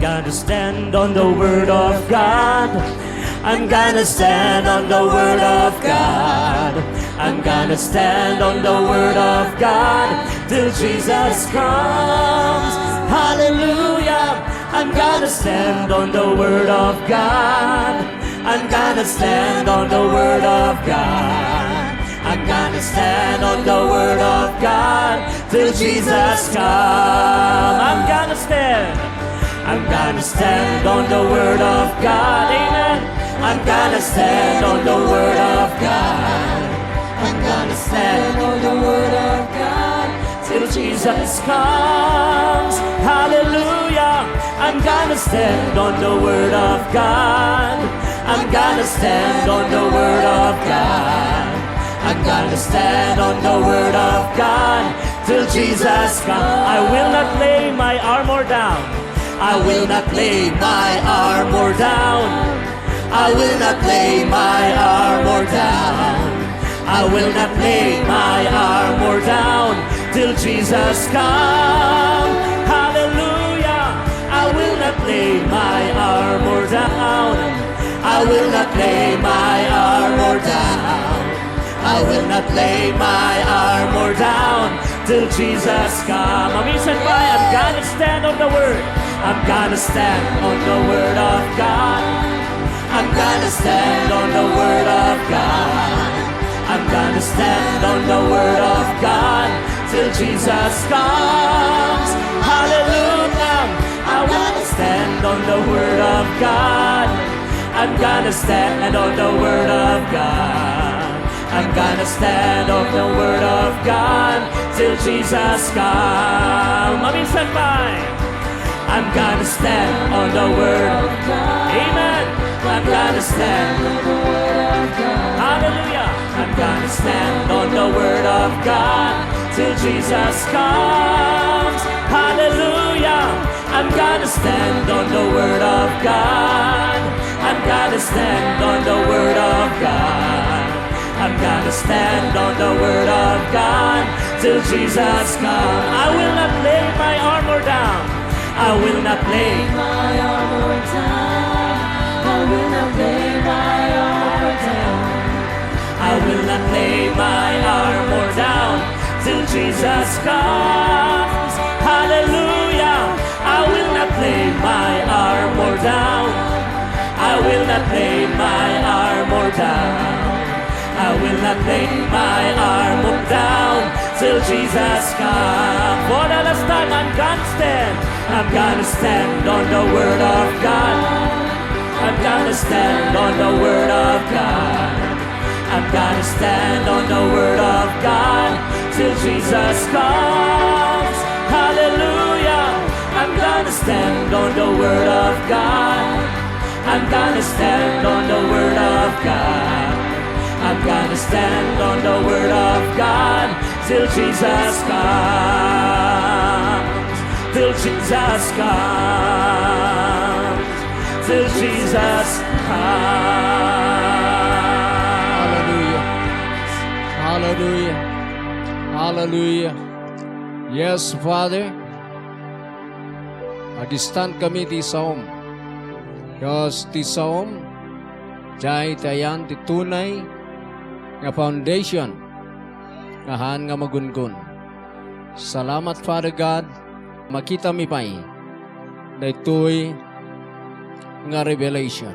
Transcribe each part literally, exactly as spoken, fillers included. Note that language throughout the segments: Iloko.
Gonna stand on the word of God. I'm gonna stand on the word of God. I'm gonna stand on the word of God till Jesus comes. Hallelujah. I'm gonna stand on the word of God. I'm gonna stand on the word of God. I'm gonna stand on the word of God till Jesus come. I'm gonna stand. I'm gonna stand on the word of God. Amen. I'm gonna stand on the word of God. I'm gonna stand on the word of God till Jesus comes. Hallelujah. I'm gonna stand on the word of God. I'm gonna stand on the word of God. I'm gonna stand on the word of God till Jesus comes. I will not lay my armor down. I will not lay my armor down. I will not lay my armor down. I will not lay my armor down till Jesus come. Hallelujah. I will not lay my armor down. I will not lay my armor down. I will not lay my armor down till Jesus come. Maminsan pa, I'm gonna stand on the word. I'm gonna stand on the word of God. I'm gonna stand on the word of God. I'm gonna stand on the word of God till Jesus comes. Hallelujah. I wanna stand on the word of God. I'm gonna stand on the word of God. I'm gonna stand on the word of God till Jesus come. Maminsan pa. I'm gonna stand on the word of God. Amen. I'm gonna stand on the word of God. Hallelujah. I'm gonna stand on the word of God till Jesus comes. Hallelujah. I'm gonna stand on the word of God. I'm gonna stand on the word of God. I'm gonna stand on the word of God till Jesus come. I will not lay my armor down. I will not lay my armor down. I will not lay my armor down. I will not lay my armor down till Jesus comes. Hallelujah. I will not lay my armor down. I will not lay my armor down. I will not lay my armor down till Jesus come. For the last time, I'm gonna stand. I'm gonna stand on the word of God. I'm gonna stand on the word of God. I'm gonna stand on the word of God till Jesus comes. Hallelujah. I'm gonna stand on the word of God. I'm gonna stand on the word of God. I'm gonna stand on the word of God till Jesus comes. Till Jesus comes. Till Jesus comes. Hallelujah. Hallelujah. Hallelujah. Yes, Father. Agistankami ti saom. Kas ti saom, diay ti ayan ti tunay nga foundation nga haan nga magungon. Salamat, Father God, makitami pay daytoy nga revelation.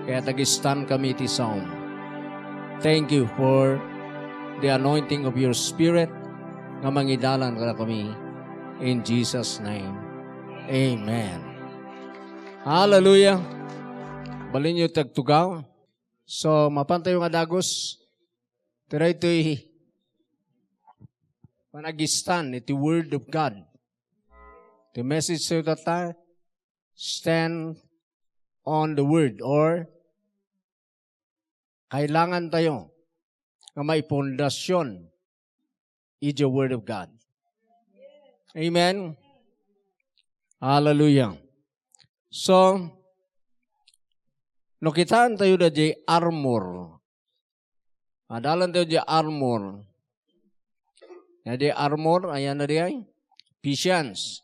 Kaya tagistankami ti saom. Thank you for the anointing of your Spirit nga mangidalan kadakami. In Jesus' name, amen. Hallelujah. Balinyo ti agtugaw. So, mapantayo nga dagus. Ti daytoy panagistan iti Word of God. The message to the time, stand on the word, or kailangan tayo nga maipundasyon iti Word of God. Amen? Hallelujah. So, no kitaan tayo da di armor, adalan tayo di armor. Na di armor, ayan na di ay? Ephesians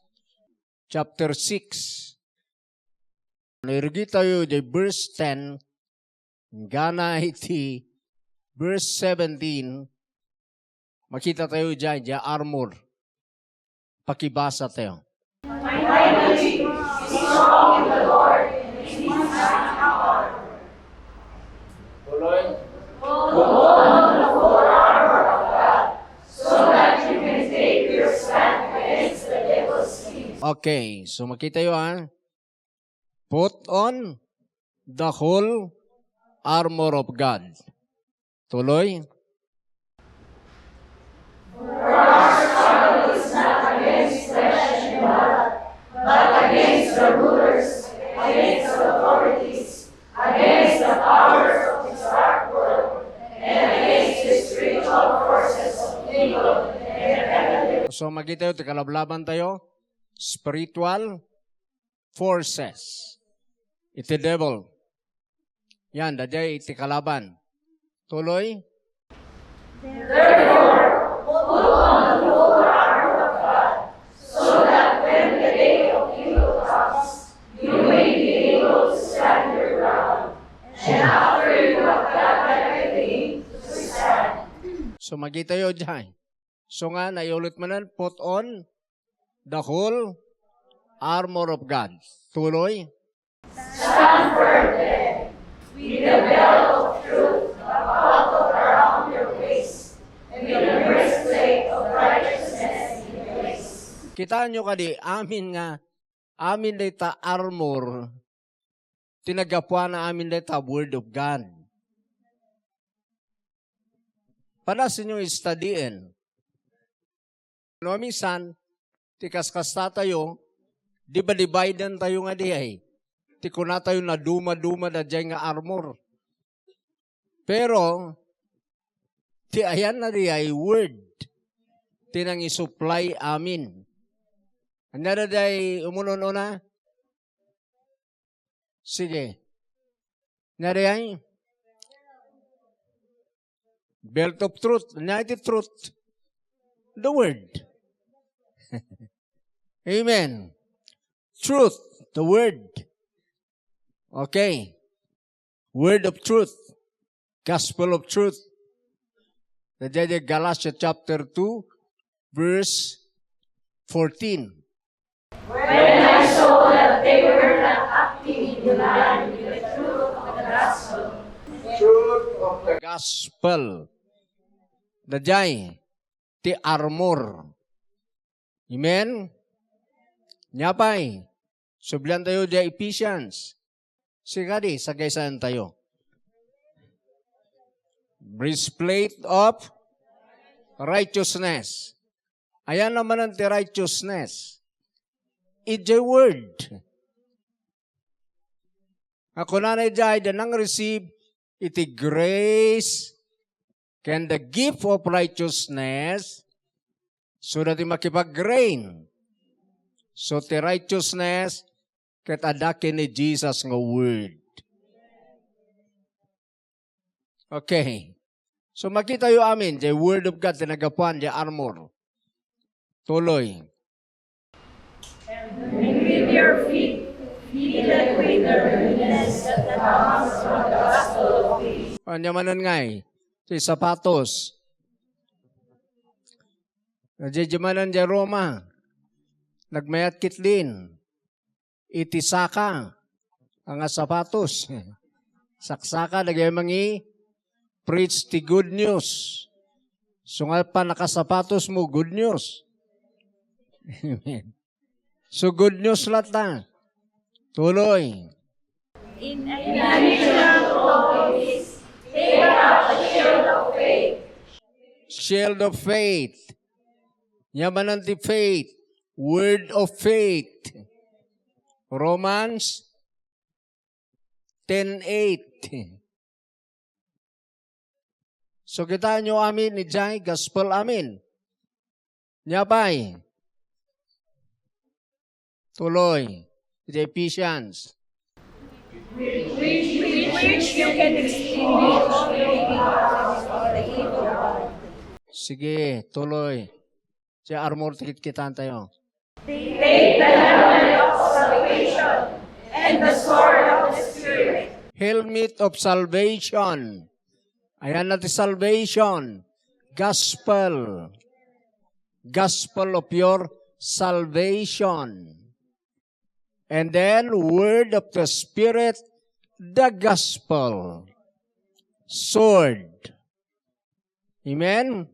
chapter six. No irugitayo diay verse ten, inggana iti verse seventeen, makitatayo diay, diay armor. Pakibasatayo. Finally, be strong in the Lord and in his mighty power. Tuloy. Put on the full armor of God so that you can take your stand against the devil's schemes. Okay, so makitayo, ha. Put on the whole armor of God. Tuloy. For our struggle is not against flesh and blood, but against the rulers, against the authorities, against the powers of this dark world, and against the spiritual forces of evil in the heavenly. So, makitayo ti kalablabantayo, spiritual forces. Iti devil. Yan, daydiay iti kalaban. Tuloy. Therefore, put on the whole armor of God, so that when the day of evil comes, you may be able to stand your ground. And after you have done everything, to stand. So, makitayo diay. So nga, naiulit manen, put on the whole armor of God. Tuloy. Stand firm then, with the belt of truth buckled around your waist, and with the breastplate of righteousness in place. Kitaenyo kadi, amin nga, amin dayta armor, ti naggapuana amin dayta Word of God. Padasenyo istudien. No, minsan, ti kaskastatayo, diba-dividentayo nga diay. Ti kunatayo na duma-duma daydiay nga armor. Pero, ti ayanna diay word, ti nangisupply amin. Ania daydiay umun-una? Sige. Ania diay? Belt of truth. Ania iti truth? The word. Amen. Truth, the word. Okay. Word of truth. Gospel of truth. Daydiay Galatia chapter two, verse fourteen. When I saw that they were not acting in line with the truth of the gospel. Truth of the gospel. Daydiay ti armor. Amen? Ania pay? Subliantayo diay Ephesians. Sige kadi, sagaysayantayo. Breastplate of righteousness. Ayanna manen ti righteousness? Idiay word. Nga kunana idiay, the nang-receive iti grace ken the gift of righteousness, so that ti makipag-reign. So ti righteousness, ket adda ken ni Jesus nga word. Okay. So, makitayo amin, the word of God, ti naggapuan, the armor. Tuloy. And with your feet, fitted with the readiness that comes from the gospel of peace. Ania manen ngay, ti sapatos. Daydiay manen diay Roma. Nagmayat ketdin iti saka nga sapatos. Saksaka dagiti mangi-preach ti good news. So nga pannakasapatosmo, good news. Amen. So good news latta. Tuloy. In addition to all this, take up the shield of faith. Shield of faith. Ania manen ti faith. Word of faith. Romans ten eight. So, kitaenyo amin idiay gospel amin. Ania pay? Tuloy. Iti Ephesians. With which, with which you can extinguish all the evil of the evil one. Sige, tuloy. Ti armor ti kitkitaentayo. Take the helmet of salvation And the sword of the Spirit. Helmet of salvation. Ayanna ti salvation. Gospel. Gospel of your salvation. And then, word of the Spirit, the gospel. Sword. Amen?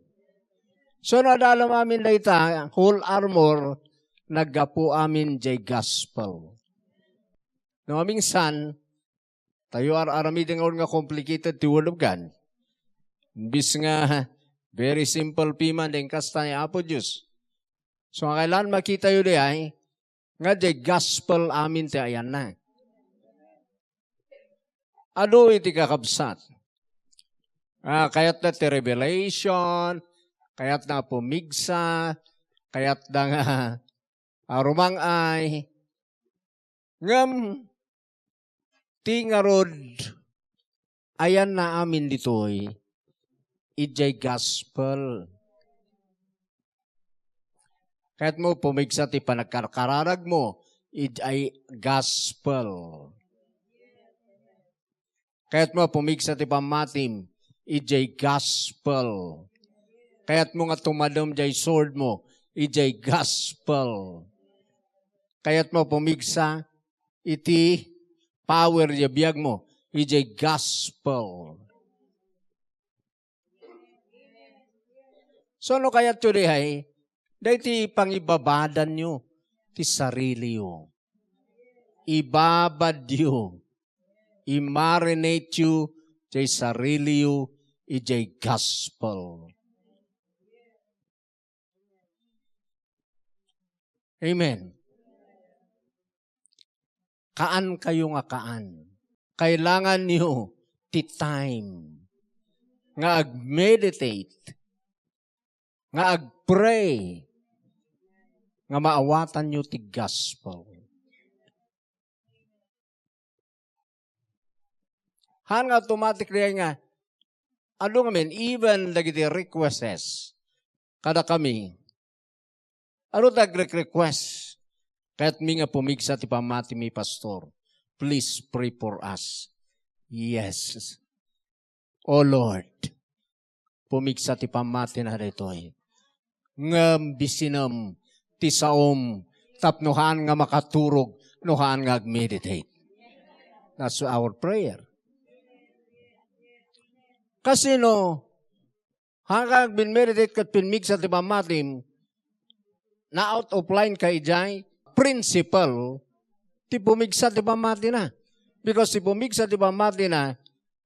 So, nadalem amin dayta, whole armor, naggapu amin jay gospel. No, minsan, tayo ar-aramiden nga complicated ti Word of God. Imbis nga, very simple piman, din kasta ni Apo Diyos. So, nga kailangan makita yu di ay, nga jay gospel amin ti ayanna. Adu iti kakabsat. Ah, kayatda ti revelation, kayatda pumigsa, kayatda nga, ah, rumang-ay. Ngem, ti ngarud, ayanna amin ditoy, idiay gospel. Kayatmo pumigsa ti panagkarkararagmo, idiay gospel. Kayatmo pumigsa ti pammatim, idiay gospel. Kayatmo nga tumadem jay sword mo, idiay gospel. Kayatmo pumigsa iti power jay biagmo, idiay gospel. So, no kayatyo diay, daytoy pangibabadanyo ti sariliyo. Ibabadyo, i-marinate-yo jay sariliyo, idiay gospel. Amen. Kaan kayo nga kaan. Kailangan niyo ti time nga ag-meditate, nga ag-pray, nga maawatan niyo ti gospel. Han nga automatic diay nga, adu ngamin, even dagiti requests, kada kami, adu ti agre-request, kayatmi nga pumigsa ti pammatimi, Pastor. Please pray for us. Yes. O Lord, pumigsa ti pammatina daytoy. Ngem bisinem ti saom tapno haan nga makaturog no haan nga ag-meditate. That's our prayer. Kasino, haan nga agmeditate ket pimmigsa ti pammatim, na-out of line ka idiay principle ti pumigsa ti pammatina. Because ti pumigsa ti pammatina,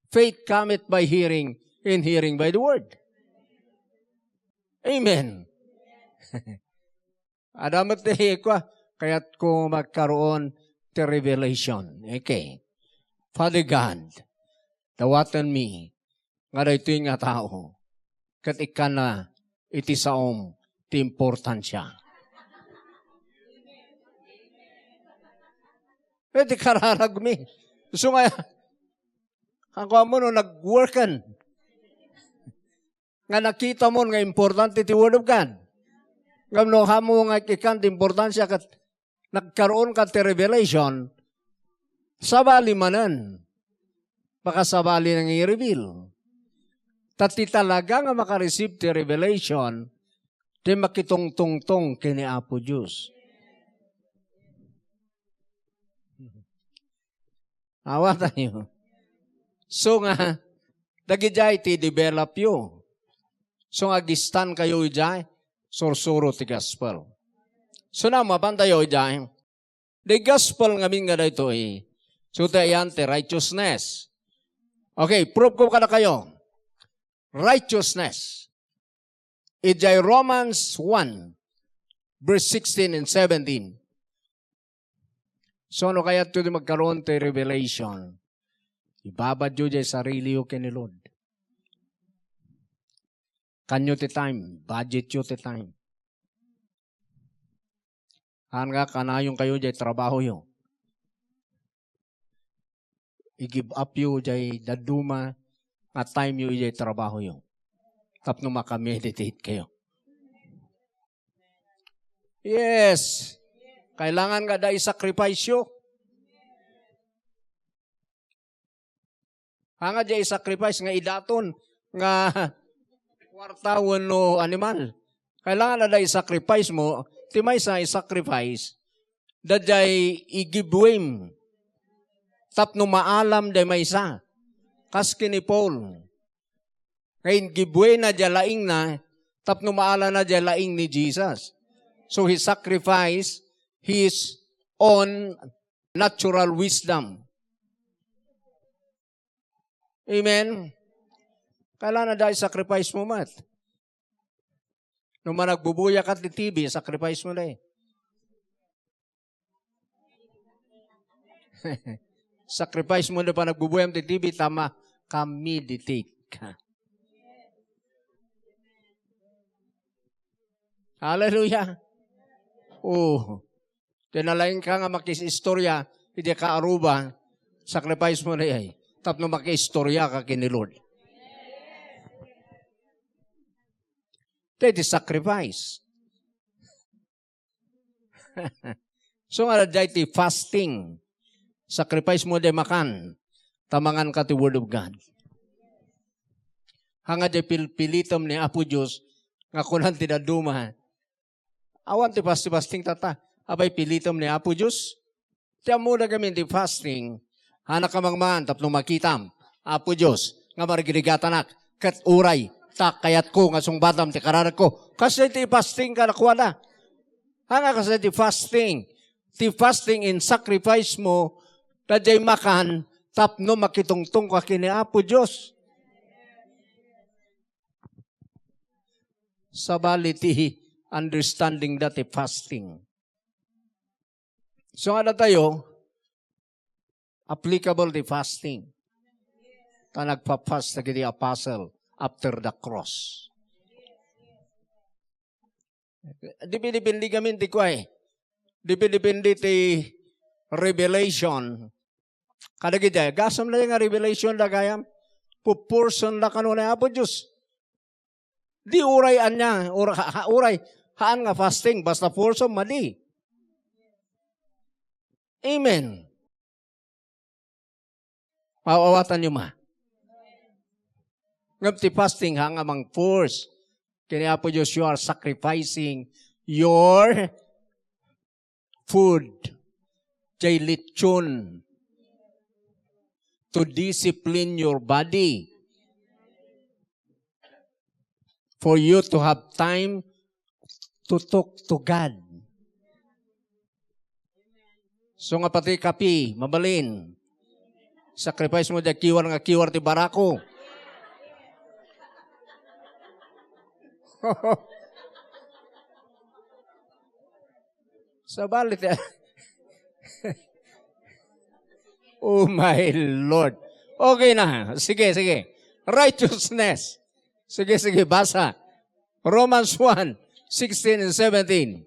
faith cometh by hearing, and hearing by the word. Amen. Adda met ti kua, kayatko magkaroon ti revelation. Okay. Father God, dawatenmi nga daytoy nga tao, ket ikkanna iti saom ti importansia. Iti kararagmi. Isu nga, ang kuan mo no, nag-worken. Nga nakita mo nga importante ti Word of God. Ngem no, haan mo nga ikkan ti importansia ket nagkaroon ka ti revelation, sabali manen. Pakasabali nga i-reveal. Ta ti talaga nga makareceive ti revelation, ti makitungtungtong ken ni Apo Dios. Awatanyo. So nga, dagidiay ti develop yo. So nga, ag-stand kayo idiay, sursuro ti gospel. So na, mapan tayo idiay. The gospel ngamin nga daytoy. So, ti ayan ti righteousness. Okay, prove ko kada kayo. Righteousness. Idiay Romans one, verse sixteen and seventeen. So, no kayatyo ti magkaroon ti revelation? Ibabadyo diay sariliyo ken ni Lord. Kanyo ti time, budgetyo ti time. Haan nga kanayon kayo diay trabahoyo. I-give up yo diay dadduma nga time yo idiay trabahoyo. Tapno makameditate kayo. Yes. Kailangan nga adda i-sacrifice yo. Haan nga diay i-sacrifice nga idaton nga kuarta wenno animal. Kailangan adda i-sacrifice mo, ti maysa i-sacrifice, daydiay i-give way mo tapno maalam diay maysa. Kas ken ni Paul. Nga in-give way na diay laingna tapno maalam na diay laing ni Jesus. So he sacrificed his own natural wisdom. Amen? Kailangan adda i-sacrifice mo met. No managbubuya ka ti T V, sacrifice mo na eh. Sacrifice mo na panagbubuyam ti T V, tama, ka-meditate ka. Hallelujah. Oh. Ti nalaing ka nga makis-istorya, iti kaaruba, sacrifice mo na yay. Tapno makistorya ka ken ni Lord. Ti, ti sacrifice. So nga, diay ti fasting. Sacrifice mo diay makan. Ta mangan ka ti Word of God. Haan nga diay pilpilitem ni Apo Dios nga kunan ti dadduma, awan ti fasti-fasting tata. Apay pilitem ni Apo Dios? Ti ammona gamin ti fasting, haan a ka mangman tapno makitam, Apo Dios, nga marigrigatannak, ket uray, ta kayatko nga sungbatam ti karanakko. Kasdiay ti fasting kadakuada. Haan nga kasdiay ti fasting. Ti fasting in sacrifice mo, ta diay makan, tapno makitungtong ka ken ni Apo Dios. Sabali ti understanding da ti fasting. So, nga datayo, applicable ti fasting. Ta nagpa-fast dagiti apostle after the cross. Dipidipindi kami ti kuay. Dipidipindi ti revelation. Kadagiti, gasam na nga revelation da gayam. Pupurson da kano ni Apo Dios. Di uray ania, ura-, ha-, ha-, uray, haan nga fasting, basta force madi. Amen. Paawatan niyo ma. Ngem ti fasting, haan nga mang force. Kini Apo Dios, you are sacrificing your food, jay lechon, to discipline your body, for you to have time to talk to God. So nga pati kape, mabalin. Sacrifice mo diay kiwar nga kiwar ti barako. Sabali ti, oh my Lord. Okay na. Sige, sige. Righteousness. Sige, sige, basa. Romans one, sixteen and seventeen.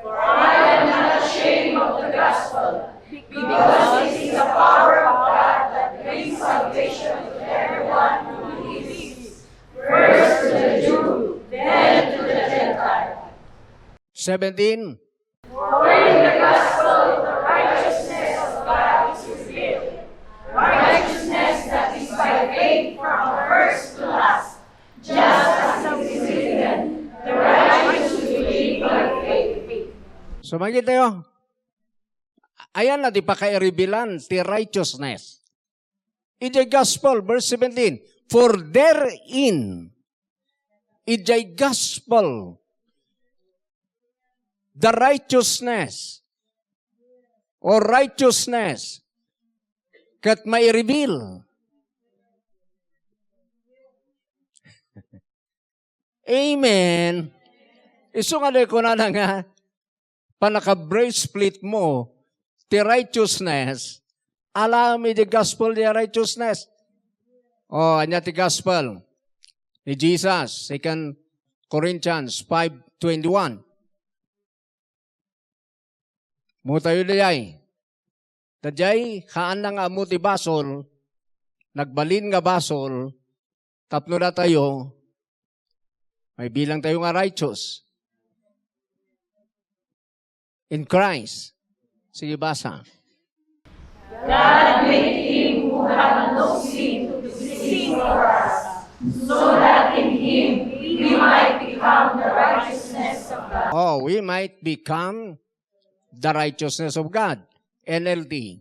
For I am not ashamed of the gospel, because it is the power of God that brings salvation to everyone who believes, first to the Jew, then to the Gentile. Seventeen. For in the gospel the righteousness of God is revealed, righteousness that is by faith from first to last, just as it is written, "The righteous will live by faith." So, makita tayo, ayan na ti pakairibilan ti righteousness. Idiay gospel, verse seventeen, "For therein," idiay gospel, the righteousness, or righteousness, ket maireveal. Amen. Isu nga di kunana nga, pannaka-breastplate mo ti righteousness, alam iti gospel ti righteousness. O, ania ti gospel ni Jesus, Second Corinthians five twenty-one. Mutayo dayay. Dayay, haanna nga ammo ti basol, nagbalin nga basol, tapno datayo, maibilang tayo nga righteous in Christ. Sige, basa. God made him who had no sin to be sin for us, so that in him we might become the righteousness of God. Oh, we might become the righteousness of God. N L T.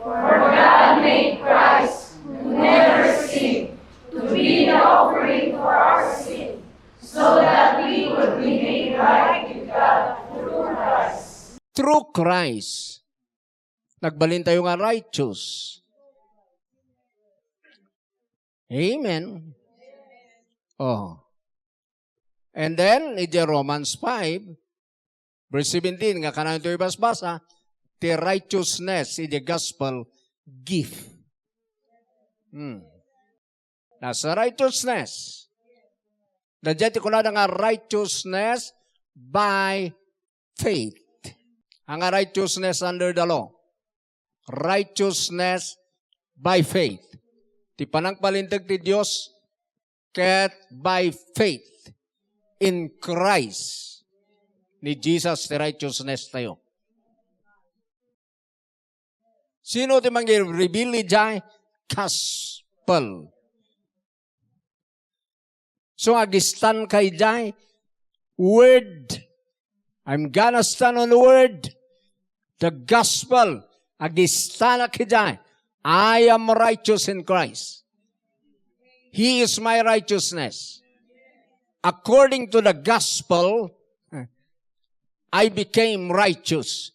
For God made Christ, who never sinned, to be the offering for our sin, so that we would be made right with God through Christ. Through Christ. Nagbalin tayo nga righteous. Amen. Oh. And then, iti Romans five, verse seventeen, nga kanayon tayo basbasa, ti righteousness iti gospel gift. Hmm. That's the righteousness. Daydiay ti kunada nga righteousness by faith. Nga righteousness under the law. Righteousness by faith. Ti panangpalinteg ti Dios ket by faith in Christ. Ni Jesus ti righteousness tayo. Sino ti mangi-reveal idiay gospel? So, agistanka idiay word. I'm gonna stand on the word. The gospel. Agistanak idiay. I am righteous in Christ. He is my righteousness. According to the gospel, I became righteous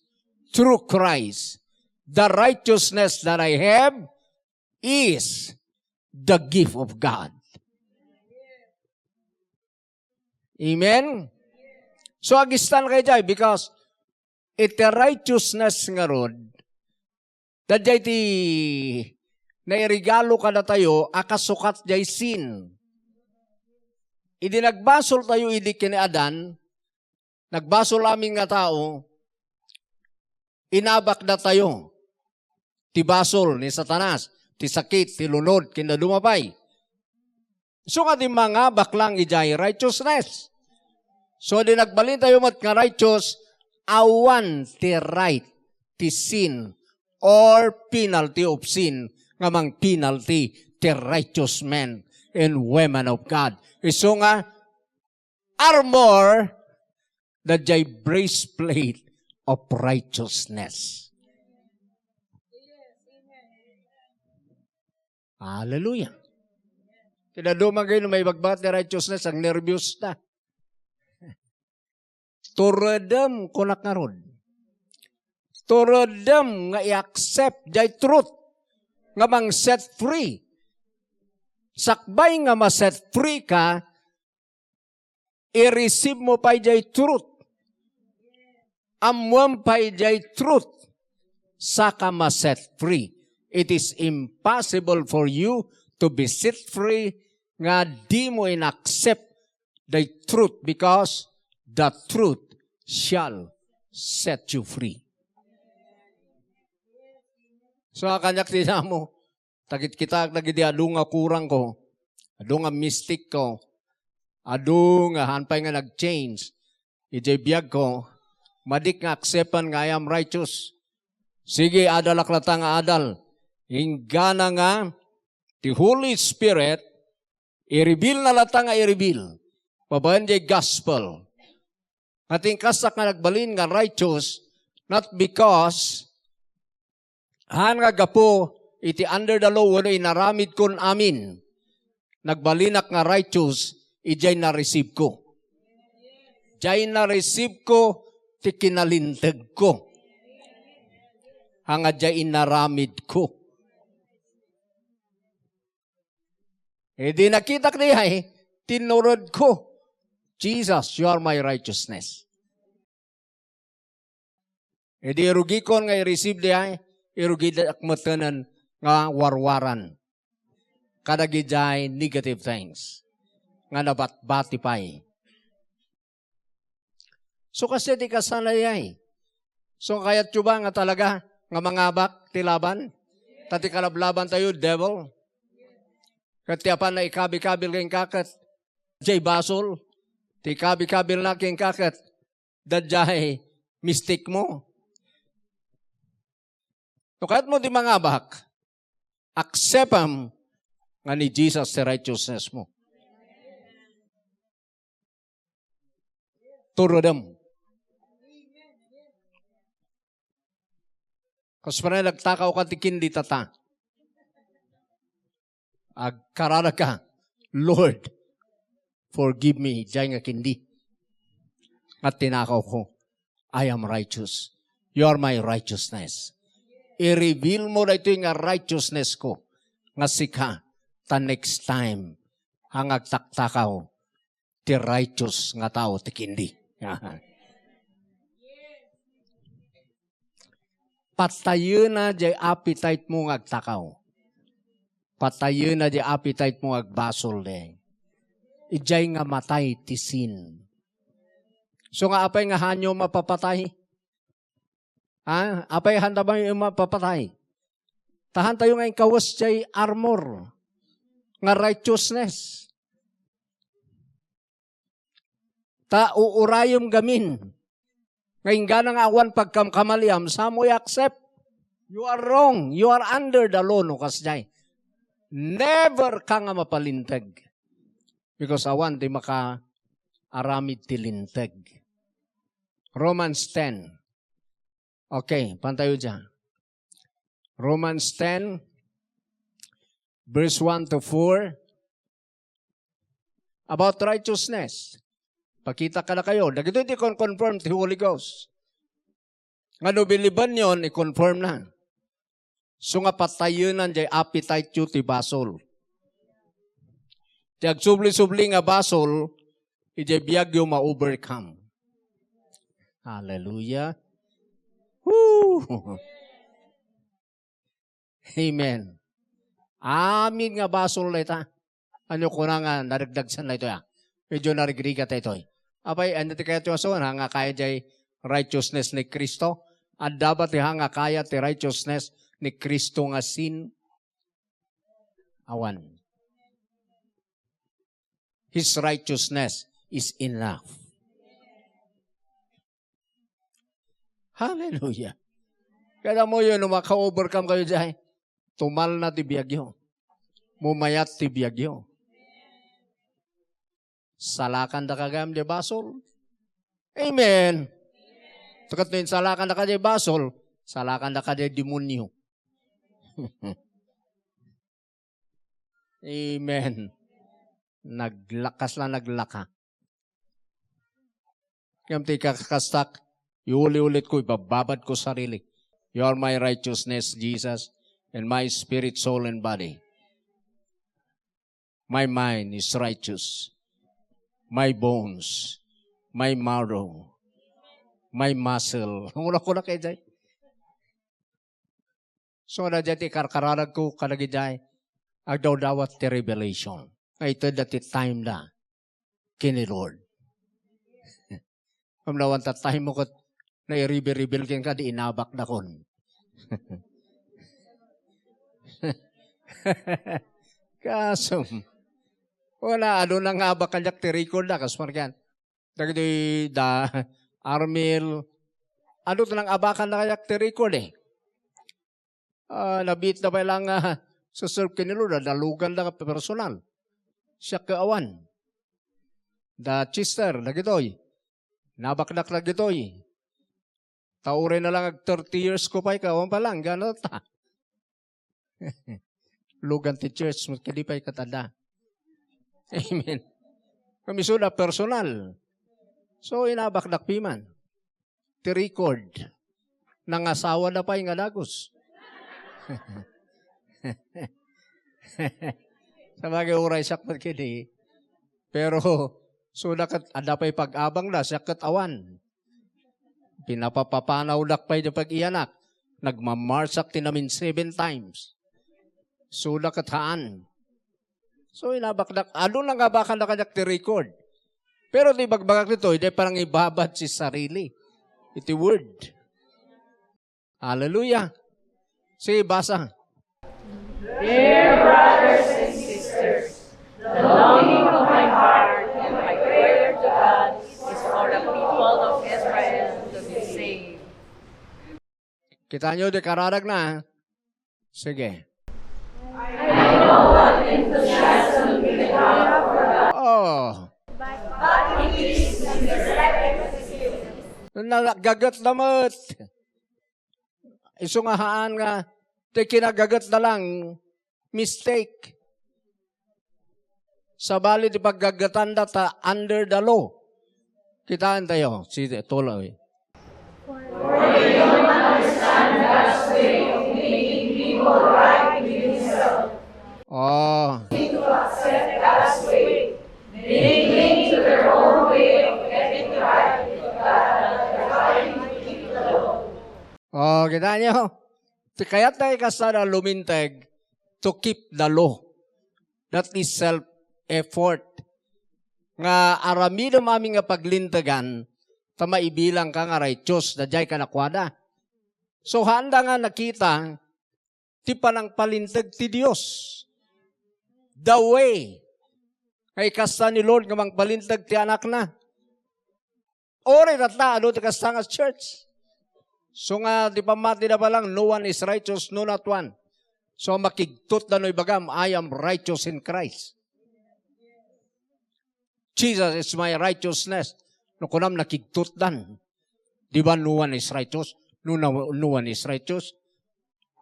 through Christ. The righteousness that I have is the gift of God. Amen? So, agistanka idiay because iti righteousness ngarud, daydiay ti nairegalo kadatayo a kasukat diay sin. Idi nagbasol tayo idi ken ni Adan, nagbasol amin nga tao, inabak datayo ti basol ni Satanas, ti sakit, ti lunod, ken dadduma pay. Isu nga ti mangabak lang idiay righteousness. So, di nagbalin tayo met nga righteous, awan ti right ti sin or penalty of sin nga mang-penalty ti righteous men and women of God. Isu nga armor, daydiay breastplate of righteousness. Hallelujah. Ti dadduma gayon no maibagbaga ti righteousness, agnerbios ta. Turedem, kunak ngarud. Turedem nga i-accept jay truth nga mang-set free. Sakbay nga ma-set free ka, i-receive mo pay jay truth. Ammoem pay jay truth. Saka ma-set free. It is impossible for you to be set free nga di mo in-accept the truth because the truth shall set you free. So, kaniak ti damo, tagitkitaak dagiti adu nga kurangko, adu nga mistikko, adu nga haan pay nga nag-change idiay biagko, madik nga acceptan nga I am righteous. Sige, adalak latta nga adal. Inggana nga ti Holy Spirit, i-reveal na latta nga i-reveal babaen jay gospel. Nga ti inkassak nga nagbalin nga righteous, not because haan nga gapu iti under the law wenno inaramidkon amin. Nagbalinak nga righteous, idiay na-receive ko. Diay na-receive ko ti kinalinteg ko. Haan nga diay inaramid ko. Idi nakitak diay, tinured ko, "Jesus, you are my righteousness." Idi irugikon nga i-receive diay, irugidak metten nga warwaran kadagidiay negative things nga nabatbati pay. So, kasdiay ti kasla diay. So, kayatyo ba nga talaga nga mangabak ti laban? Ta ti kalablaban tayo, devil. Ket ti apan na ikabil-kabil kenka ket diay basol. Ti ikabil-kabil na kenka ket daydiay mistik mo. No kayatmo ti mangabak, Acceptam nga ni Jesus ti righteousness mo. Turodem. Kas para nagtakaw ka ti kindi tata. Agkararag ka, "Lord, forgive me, jay nga kindi nga tinakaw ko. I am righteous. You are my righteousness." I-reveal mo daytoy nga righteousness ko nga sika, ta next time, ha nga agtaktakaw, ti righteous nga tao ti kindi. Patayena jay appetite mo nga agtakaw. Patayena jay appetite mo nga agbasol, de. Ijay nga matay ti sin. So nga apay nga hanyo mapapatay? Ha? Apay handa ba yung mapapatay? Tahan tayo nga inkawas jay armor nga righteousness. Ta uurayem gamin nga inggana nga awan pagkamkamaliam, samo i-accept. You are wrong. You are under the law, no, kasjay. Never ka nga mapalinteg. Because awan ti maka aramid ti linteg. Romans ten. Okay, pantayo dyan. Romans ten, verse one to four. About righteousness. Pakita kadakayo. Dagitoy ti kon-confirm ti Holy Ghost. Nga no bilibanyon, i-confirm na. So nga patayenan jay appetite yo ti basol. Ti agsubli-subli nga basol, ijay biag yo ma-overcome. Hallelujah. Woo! Amen. Amin nga basol dayta. Ano kuna nga narigdagsan na ito ya? Medyo narigrigat ito eh. Apay, ano ti kaya ito nga kaya jay righteousness ni Cristo? Adda ba ti ha nga kaya ti righteousness ni Cristo nga sin? Awan. His righteousness is enough. Hallelujah. Kada mo yun, no maka-overcome kayo dyan, tumal na ti biagyo. Mumayat ti biagyo. Salakan da kagayam di basol. Amen. Takat no insalakan da ka di basol, salakan da ka di demonyo. Amen. Naglakas la naglaka. Ngem ti kakastak, iuli-ulit ko, ibababad ko sarili. You are my righteousness, Jesus, and my spirit, soul, and body. My mind is righteous. My bones, my marrow, my muscle. Ang una ko na kay Jay. So, na dyan ti karkararag ko, kadagijay, agdawdawat ti revelation. Nga ito dati time da, kini Lord. Amnawan ta time mo kat na i-reveal-reveal ken ka, di inabak dakon. Kasum. Wala, adu nang abak kaniak ti record da, kas markan. Dagiti da, Armil, adu ti nang abakan da kaniak ti record eh. Ah, nabiit da pay lang, ah, serve ken ni Lord, dalugan da personal. Siak ket awan. Da Chester, dagitoy. Nabakdak dagitoy. Ta uray na lang ag thirty years ko pay, kawan pa lang, gano ta. Lugan ti church, kadi pay katada. Amen. Kami suda personal. So, inabakdak piman ti record. Nangasawa da pay nga dagus. Sabagay, uray siak met kini. Pero, suda ket, adda pay pag-abang da, siak ket awan. Pinapapapanawdak pay di pag-iyanak. Nagmamarsak ti namin seven times. Suda ket haan. So, inabakdak, adu nang abakan da kaniak ti record. Pero ti bagbagak ditoy, di parang ibabad ti sarili. Iti word. Hallelujah. Sige, basa. Dear brothers and sisters, the longing of my heart and my prayer to God is for the people of Israel to be saved. Kita nyo, di kararag na. Sige. Oh. Nagaget na met. Isu nga haan nga, ti kinagaget na lang, mistake. Sabali ti paggagetanda ta under the law. Kitaan tayo, si Toloy. Oh. Oh, kita nyo? Ti kayat tayo kasada luminteg to keep the law. That is self-effort. Nga aramidem amin nga paglintegan, ta maibilang ka nga righteous, daydiay kadakuada. So, haanda nga nakita, ti panangpalinteg ti Dios. The way. Ay kasta ni Lord nga mangpalinteg ti anakna. Ore tatta, adu ti kasta nga church. So nga, ti pammati da pa lang, "No one is righteous, no, not one." So, makigtot da no ibagam, "I am righteous in Christ. Jesus is my righteousness." No kunam, nakigtot dan. Di ba, "No one is righteous? No, no, no one is righteous."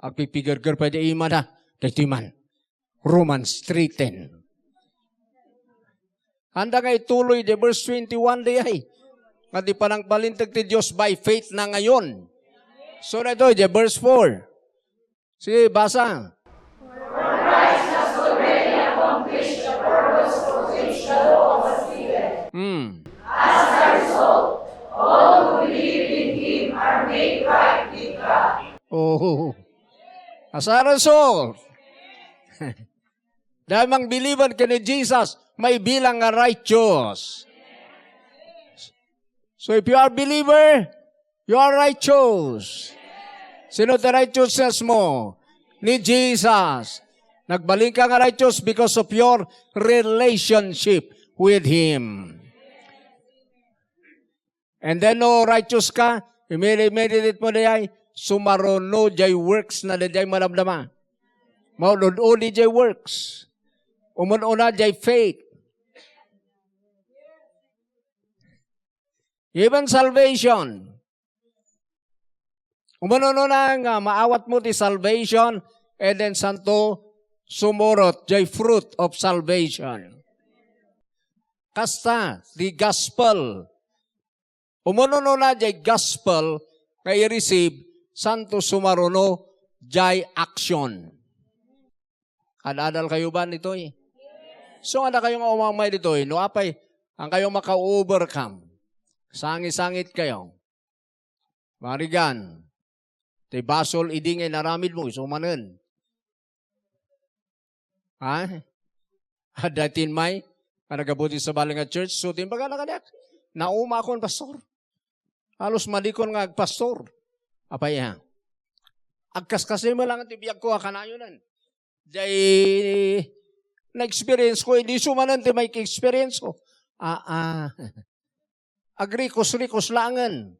Agpipigerger pa di imada. Daytoy man. Romans three ten. Anda nga ituloy di verse twenty-one di ay. Nga ti panangpalinteg ti Dios by faith na ngayon. So na ito, di verse four. Sige, basa. Hmm. Oh. As a result, dahil mangbiliban ken ni Jesus, maibilang nga righteous. So if you are believer, you are righteous. Sino ti righteousness mo? Ni Jesus. Nagbalin ka nga righteous because of your relationship with Him. And then, no righteous ka, imedi-, meditate mo dayay, sumaruno jay works na dayay madamdama. Maulod-uli jay works. Umun-una jay faith. Even salvation. Umun-una nga maawat mo ti salvation, and then santo sumurot jay fruit of salvation. Kasta, the gospel. Umun-una jay gospel nga i-receive, santo sumaruno jay action. Ad-adal kayo ba ditoy? So, ada kayo nga umamay ditoy, no apay, ang kayo maka-overcome. Sangit-sangit kayo. Marigan, ti basol idi nga inaramid mo, isu manen. Ha? Adda tin may, nga nagabuti sa bali nga church, so timbagana kaniak, "Nauma akon, pastor. Halos madikon nga agpastor." Apay, ha? Agkaskasi mo lang ti biag ko, a kanayonan. Jay na-experience ko, idi sumanan ti may experience ko. Ah, ah. Agrikos-rikos langen.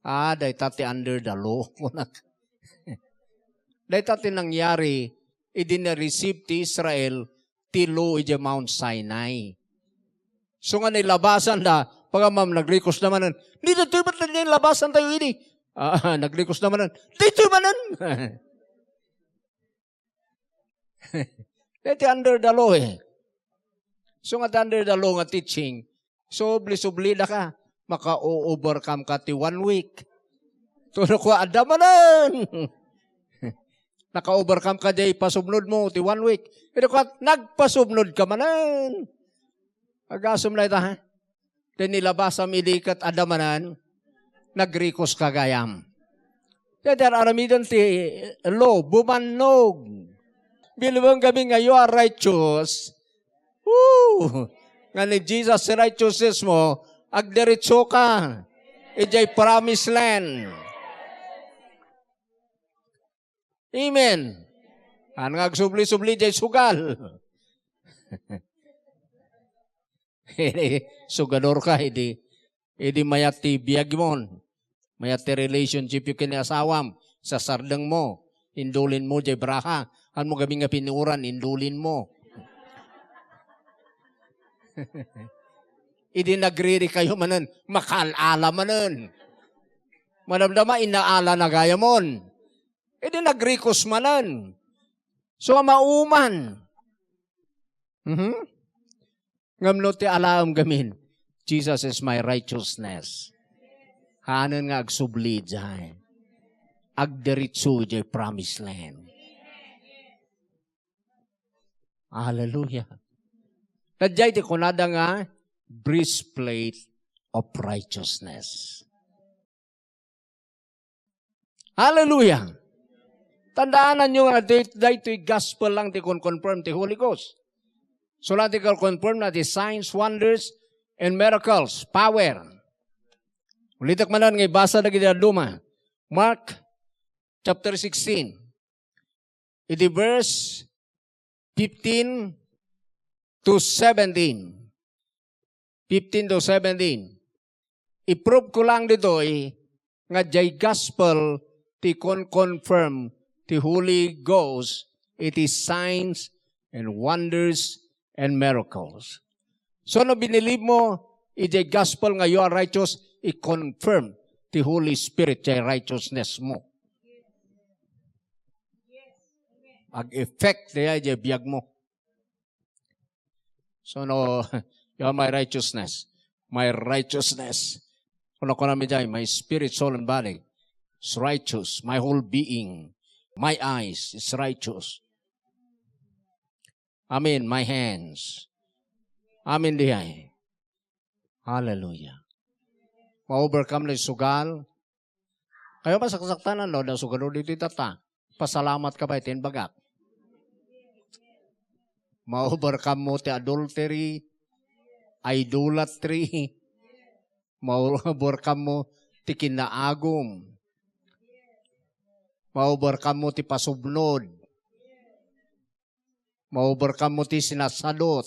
Ah, dayta ti under the law. Dayta ti nangyari, idi na-receive ti Israel, ti law iti Mount Sinai. So nga nilabasan da, pagamam nagrikos na manen. Di daytoy met nilabasan tayo idi. Ah, nagrikos na manen. Daytoy manen. Daytoy under the law eh. So nga under the law nga teaching, subli-subli da ka, maka-overcome ka ti one week. Tuno ko, adda manen. Naka-overcome ka jay pasubnod mo ti one week. Ito ka, nagpasubnod ka manen. Agasum na ita, ha? Ti nilabasam idi ket adda manen, nagrikos ka gayam. Ti ar-aramiden ti law, bumannog. Bilibeng kami nga you are righteous. Woo! Nga ni Jesus ti righteousness mo, agdiretso ka. Idiay promised land. Amen. Ano nga agsubli-subli jay sugal? Sugador ka, idi, idi mayat ti biag mo. Mayat ti relationship yo ken ni asawam, sasardeng mo, indulin mo jay braha. Haan mo gamin nga pinuran, indulin mo. Idi nagriri kayo manen, makaal-ala manen. Madamdama, inaala na gayamon. Idi nagrikos manen. So, mauman. Mhm. Ngem no ti alaem gamin, "Jesus is my righteousness." Haanen nga agsubli idiay. Agdiritsu idiay promised land. Hallelujah. Kadiay ti kunada nga breastplate of righteousness. Hallelujah! Tandaananyo nga daytoy gospel lang ti kon-confirm ti Holy Ghost. So lang ti kon-confirm na ti signs, wonders, and miracles, power. Ulitek manen nga ibasa dagiti dadduma. Mark chapter sixteen. Iti verse fifteen to seventeen. Fifteen to seventeen. I-prove ko lang ditoy nga diay gospel ti kon-confirm ti Holy Ghost iti signs and wonders and miracles. So, no binilib mo, idiay gospel nga you are righteous, i-confirm ti Holy Spirit diay righteousness mo. Ag-effect diay, diay biag mo. So, no, you are my righteousness. My righteousness. Kuno, kuno mi diay, my spirit, soul, and body is righteous. My whole being, my eyes is righteous. Amen. My hands. Amen diay. Hallelujah. Ma-overcome na isugal. Kayo masaksaktanan, no? Nasugal dito itata. Pasalamat ka ba iti imbagak? Ma-overcome mo ti adultery, idolatry. Ma-overcome mo ti kinaagum. Ma-overcome mo ti pasubnod. Ma-overcome mo ti sinasadot.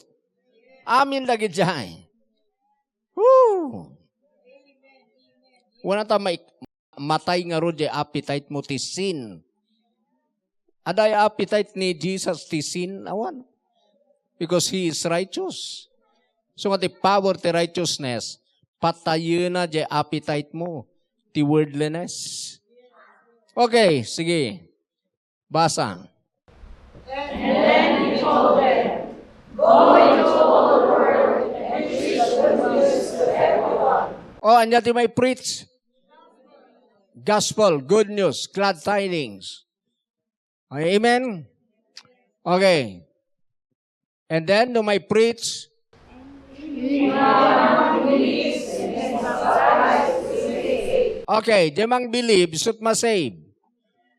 Amin dagiti ay. Woo! Wala ta maik-, matay ngarud diay appetite mo ti sin. Adda appetite ni Jesus ti sin? Awan. Because he is righteous. So nga ti power ti righteousness, patayena diay appetite mo ti worldliness. Okay, sige. Basa. And then he told them, "Go into all the world and preach the good news to everyone." O, ania ti mai-preach? Gospel, good news, glad tidings. Ay, amen? Okay. And then, no mai-preach? Okay, diay mangbilib, isu ti ma-save.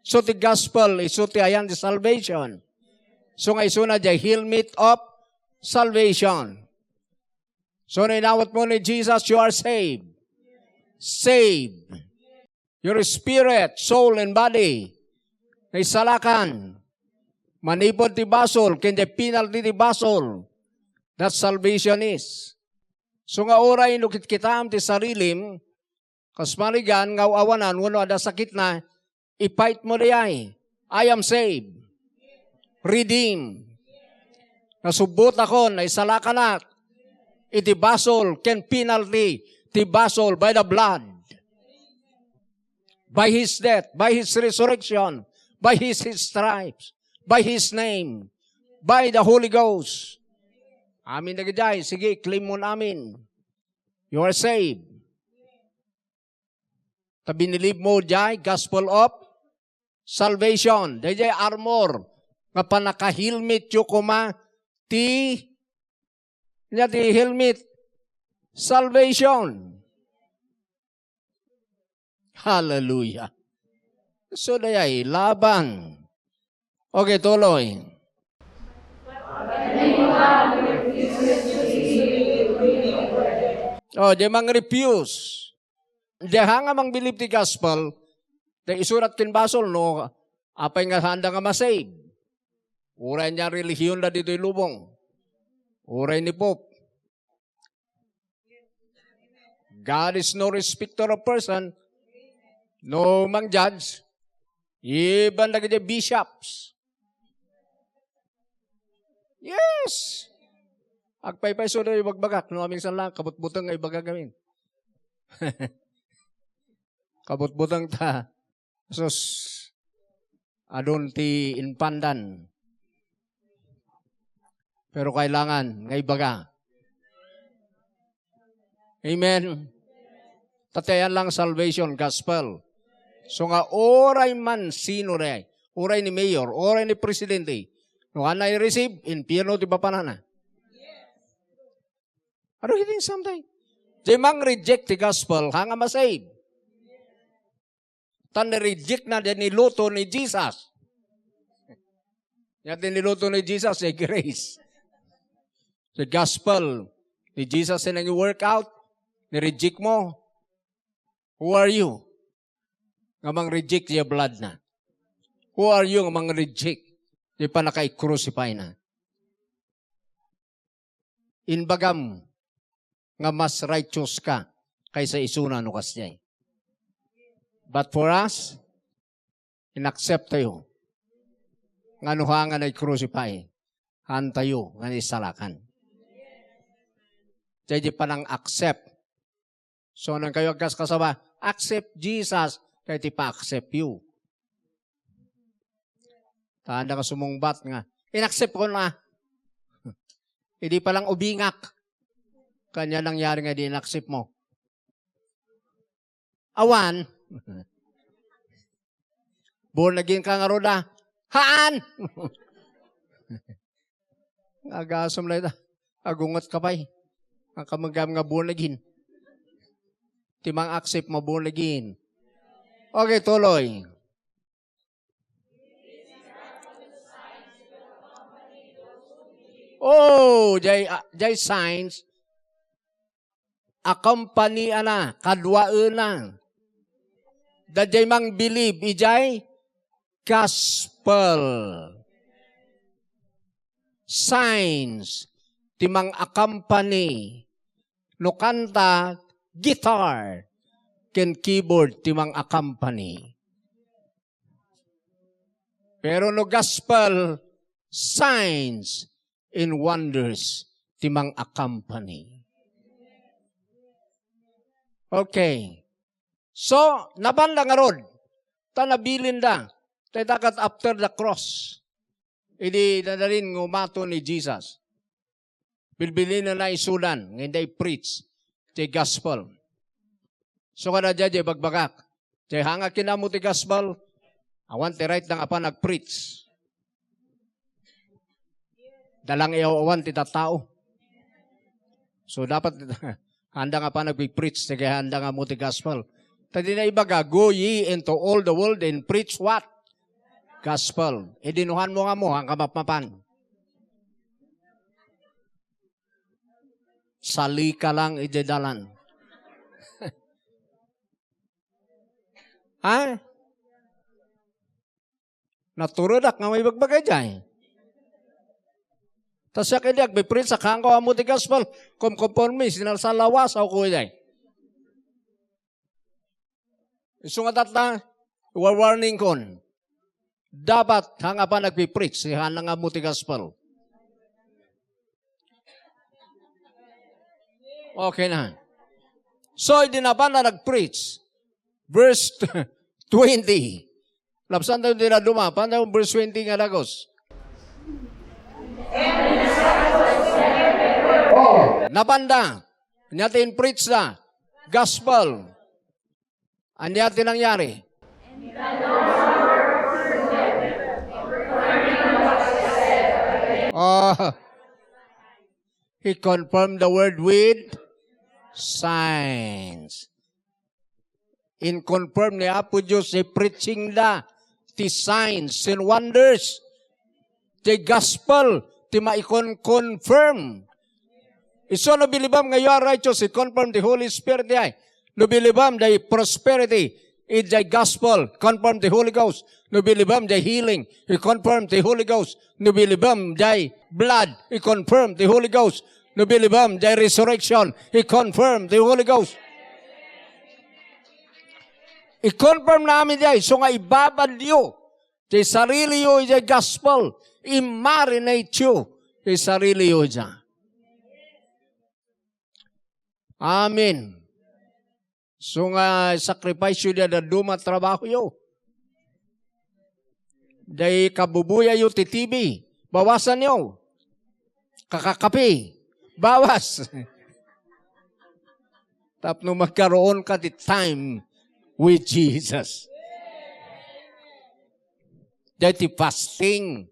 So, ti gospel, isu ti ayan ti salvation. So, nga isuna diay helmet of salvation. So, no inawat mo ni Jesus, you are saved. Saved. Your spirit, soul, and body, naisalakan. Manipud ti basol, ken diay penalty ti basol. That salvation is. So nga uray no kitkitaem ti sarilim, kas marigan nga aw-awanan wenno adda sakitna, i-fight mo diay. I am saved. Redeemed. Nasubbotakon, naisalakanak iti basol ken penalty ti basol by the blood. By his death, by his resurrection, by his, his stripes, by his name, by the Holy Ghost. Amin dagiti ay. Sige, claim mo amin. You are saved. Ta binilib mo diay gospel of salvation. Daydiay armor nga pannakahilmetyo koma ti, nia ti helmet? Salvation. Hallelujah. So, dayay, laban. Okay, tuloy. Oh, di mang-refuse. Diay nga mangbilib ti gospel, ti isurat ken basol, no, apay nga saanda nga ma-save? Uray nia relihion da ditoy lubong. Uray ni Pope. God is no respecter of person. No mang-judge. Even dagiti bishops. Yes! Agpaypayso da ibagbagak, no, amin sa lang, kabutbuteng nga ibaga gamin. Kabutbuteng ta. Sus, adun ti impandan. Pero kailangan nga ibaga. Amen. Tatayan lang salvation, gospel. So nga, uray man sino na, uray ni mayor, uray ni presidente, no, na i-receive, impierno ti papanana. Are you getting something? Di mang reject ti gospel, ha nga masave. Tan ni-reject na din ni luto ni Jesus. Nga din ni luto ni Jesus, eh, grace. The gospel ni Jesus in a workout, ni-reject mo. Who are you? Nga mang-reject ti blood na. Who are you nga mang-reject ti panakay-crucify na? Imbagam nga mas righteous ka kaysa isuna no kasdiay. But for us, inaccept tayo nga no ha nga nag-crucify, haan tayo nga naisalakan. Diay di panang-accept. So, nang kayo agkas kasaba, accept Jesus, kay ti pa-accept you. Tanda nga sumungbat nga, inaccept ko na. Idi pa lang ubingak. Kanya nangyari nga di inaccept mo. Awan. Born again ka nga roda. Haan! Agasam na ita. Agunget ka pay. Ang kamagam nga born again. Ti mang-accept mo born again. Okay, tuloy. Oh, jay, ah, jay signs. Accompany-ana, kaduaenna. Dayjay mang-believe ijay gospel. Signs ti mang-accompany. No kanta, guitar ken keyboard ti mang-accompany. Pero no gospel, signs and wonders ti mang-accompany. Okay. So, napanda ngarud, ta nabilinda. Tayo dakat after the cross. Idi nadarin nga umato ni Jesus. Bilbilinna na isudan, nga inda i-preach ti gospel. So, kada diay, diay bagbagak. Diay hanga kinammo ti gospel, awan ti right na nga apan nag-preach. Dalang iyaw-awan ti tattao. So, dapat, handa nga apan nag-preach, sige, handa nga ammo ti gospel. Ta di na ibaga, "Go ye into all the world and preach what?" Gospel. Idi no hanmo nga ammo, ang kamapmapan. Salika lang iti dalan. Ha? Naturedak nga maibagbaga jay. Ta siak idi agpipreach, saan ko ammo ti gospel, kumkonforme, sinasalawas ako jay. Isu nga tatta, warning kon. Dapat, hanga pa nagpipreach, si hana nga ammo ti gospel. Okay na. So, idi napanda nagpreach, verse twenty. Lapsan tayo ti dadduma. Panda verse twenty nga dagus. Oh. Napanda. Ania ti in-preach da. Gospel. Ania ti nangyari? Oh. He confirmed the word with signs. In-confirm ni Apo Dios ti preaching da, ti signs and wonders, ti gospel, ti maikon-confirm. Isu no bilibam nga you are righteous, i-confirm ti Holy Spirit diay. No bilibam diay prosperity, idiay gospel, confirm ti Holy Ghost. No bilibam diay healing, i-confirm ti Holy Ghost. No bilibam diay blood, i-confirm ti Holy Ghost. No bilibam diay resurrection, i-confirm ti Holy Ghost. I-confirm na amin diay, isu nga ibabadyo ti sariliyo idiay gospel, i-marinate you Isariliyo idiay. Amen. So nga sacrifice yo diay dadduma trabaho yo. Diay kabubuya yo ti T V, bawasan yo. Kakakapi, bawas. Tapno magkaroon ka ti time with Jesus. Diay ti fasting.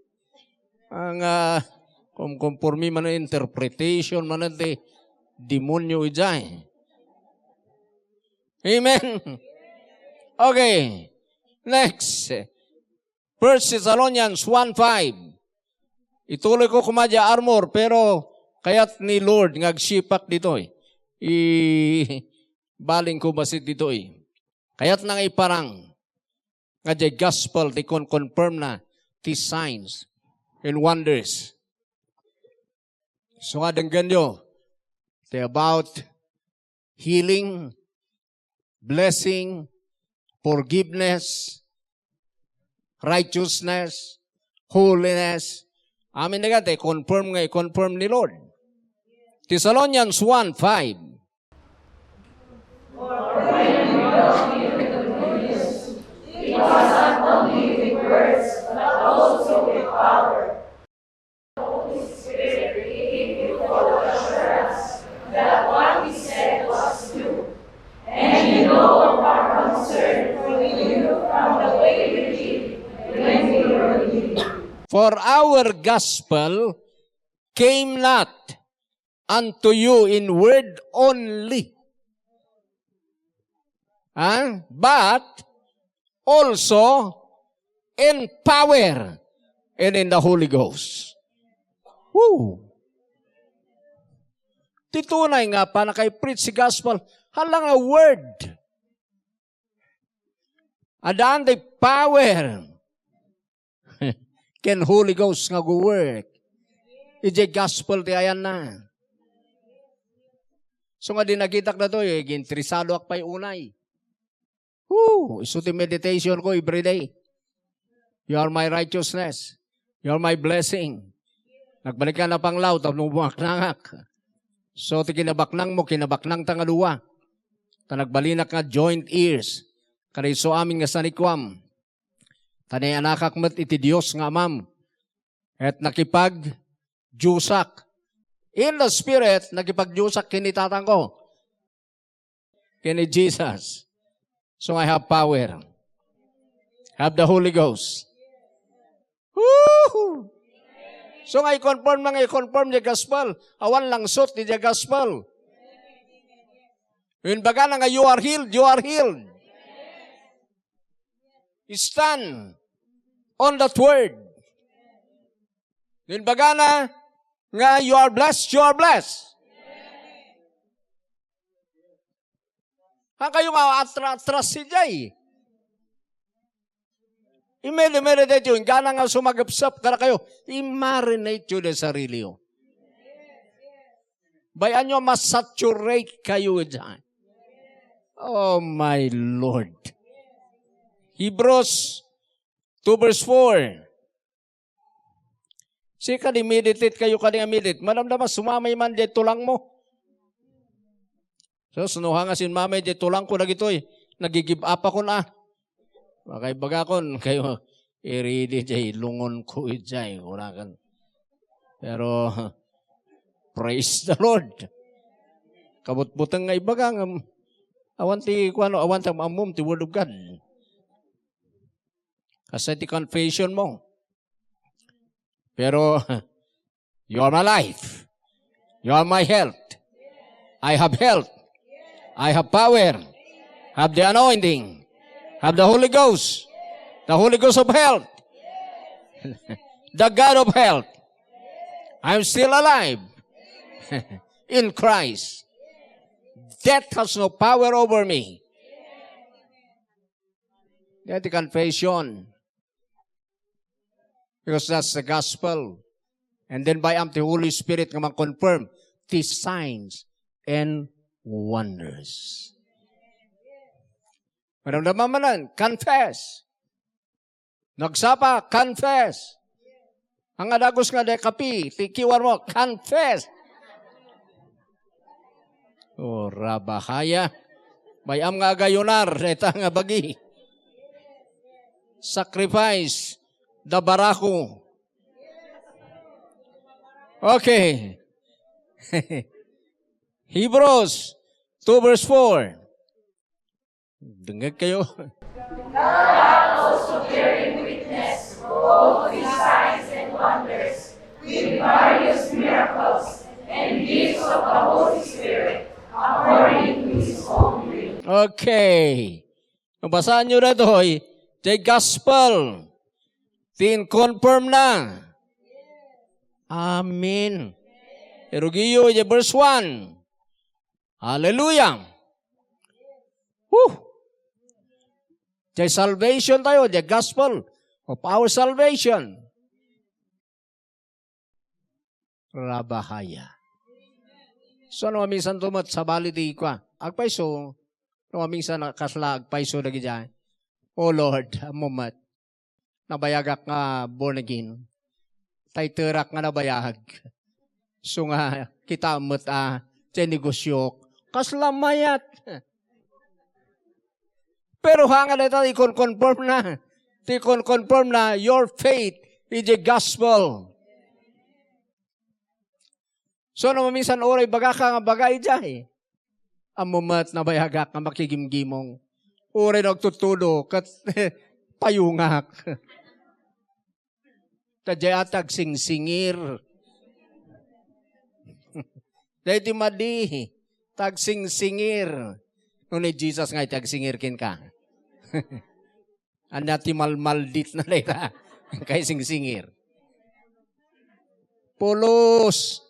Ang, ah, kumkonforme man ang interpretation man ti demonyo idiay. Amen. Okay. Next. First Thessalonians one five. Ituloy ko koma diay armor, pero kayat ni Lord nga agsipak ditoy. I-, baling ko basit ditoy. Kayat na nga iparang nga diay gospel ti kon-confirm na ti signs and wonders. So nga, denggenyo, ti about healing, blessing, forgiveness, righteousness, holiness. Amin na nga, ti confirm nga i-confirm ni Lord. Thessalonians one five. For when we brought you the good news, it was not only with words, but also with power. The Holy Spirit gave you full assurance that what we said was true. And you know of our concern for you from the way we did when we were with you. For our gospel came not unto you in word only. Ah, but also in power and in the Holy Ghost. Woo! Ti tunay nga pannaka-preach ti gospel, hala nga word. Addaan ti power ken Holy Ghost nga go-work. Idiay gospel ti ayanna. So nga di nakitak datoy, eh, giinteresadoak pay unay. Woo! Isu ti meditation ko every day. You are my righteousness. You are my blessing. Nagbalik ka na panglaw, tapno bumaknangak. So, ti kinabaknang mo, kinabaknang ta nga dua. Ta nagbalinak nga joint heirs. Kada isu amin nga sanikuam. Ta nayanakak met iti Dios nga Amam. Et nakipagdiusak. In the Spirit, nakipagdiusak ken ni Tatangko. Ken ni Jesus. So I have power. Have the Holy Ghost. Woohoo! So nga i-confirm na nga i-confirm ti gospel. Awan langsot ti gospel. Imbagana nga you are healed, you are healed. Stand on that word. Imbagana nga you are blessed, you are blessed. Haan kayo nga atra-atras idiay. I-meditate yo, inggana nga sumagepsep kadakayo, i-marinate yo ti sarili yo. Bay-an yo, masaturate kayo dyan. Oh my Lord. Hebrews two verse four. Sika di meditate kayo kadi nga meditate. Madamdama, sumamay man di tulang mo. So, sino nga sinmamay di tulang ko dagitoy? Nagigib up ako na. Makaibagakon kayo, iridi jay lungon ko ijay, kurakan. Pero, praise the Lord. Kabutbuteng nga ibaga nga, awan ti, kuano, awan ti ammom ti Word of God. Kasi ti confession mo. Pero, you are my life. You are my health. I have health. I have power. Have the anointing. Have the Holy Ghost. The Holy Ghost of health. The God of health. I'm still alive in Christ. Death has no power over me. That the confession. Because that's the gospel. And then bay-am ti Holy Spirit nga mag-confirm ti signs and wonders. Madamdama manen, confess. Nagsapa, confess. Ania dagus nga dayta kape, ti kiwarmo, confess. O, rabahaya. Bay-am nga agayunar, dayta nga bagi. Sacrifice, da barako. Okay. Hebrews two verse four. Dengngeg kayo. God also bearing witness both with signs and wonders, with various miracles and gifts of the Holy Spirit, according to his own will. Okay. Basaen nyo daytoy, the gospel, ti in-confirm na. Amen. Irugiyo, the verse one. Hallelujah. Woo! Diay salvation tayo, the gospel of our salvation. Rabahaya. So, no, minsan to met, sabali ti kua. Agpayso, no, minsan kasla agpayso dagiti. Oh Lord, ammo met. Nabayagak nga born again. Tay terak nga nabayag. So nga, kita met a, ti negosyok. Kasla mayat. Pero ha nga dayta, ikon-confirm na. Ti ikon-confirm na your faith in the gospel. So, no, minsan uray bagaka nga baga idiay. Ammo met nabayagak nga makigimgimong. Uray nagtuttudo, ket payungak. Ta diay a ti agsingsingir. Daydi madi, ti agsingsingir. No ni Jesus nga iti agsingir kenka. Ania ti malmaldit na dayta? Kay singsingir. Pulos.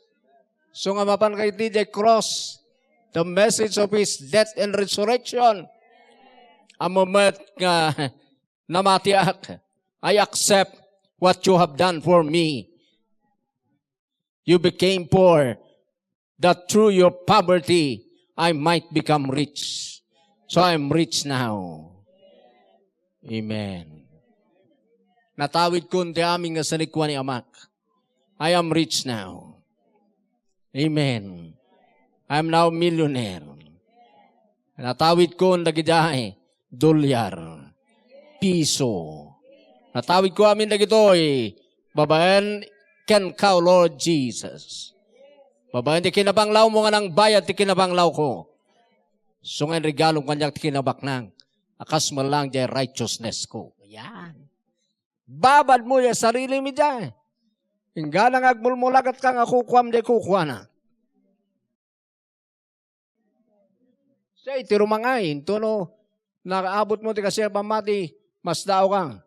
So nga mapan kay ti diay cross, the message of his death and resurrection. Ammo met nga namatiak. I accept what you have done for me. You became poor, that through your poverty, I might become rich. So I am rich now. Amen. Natawidkon ti amin nga sanikua ni Amak. I am rich now. Amen. I am now millionaire. Natawidkon dagidiay dolyar, piso. Natawidko amin dagitoy babaen kenka, Lord Jesus. Babaen ti kinabanglawmo nga nangbayad ti kinabanglawko. So nga inregalom kaniak ti kinabaknang a kas met laeng diay righteousnessko. Yan. Babadmo diay sarilim idiay. Inggana nga agmulmulagatka nga kukuam diay kukuana. Siya iti rumangay, intono, naabotmo ti kasla a pammati, masdaawka.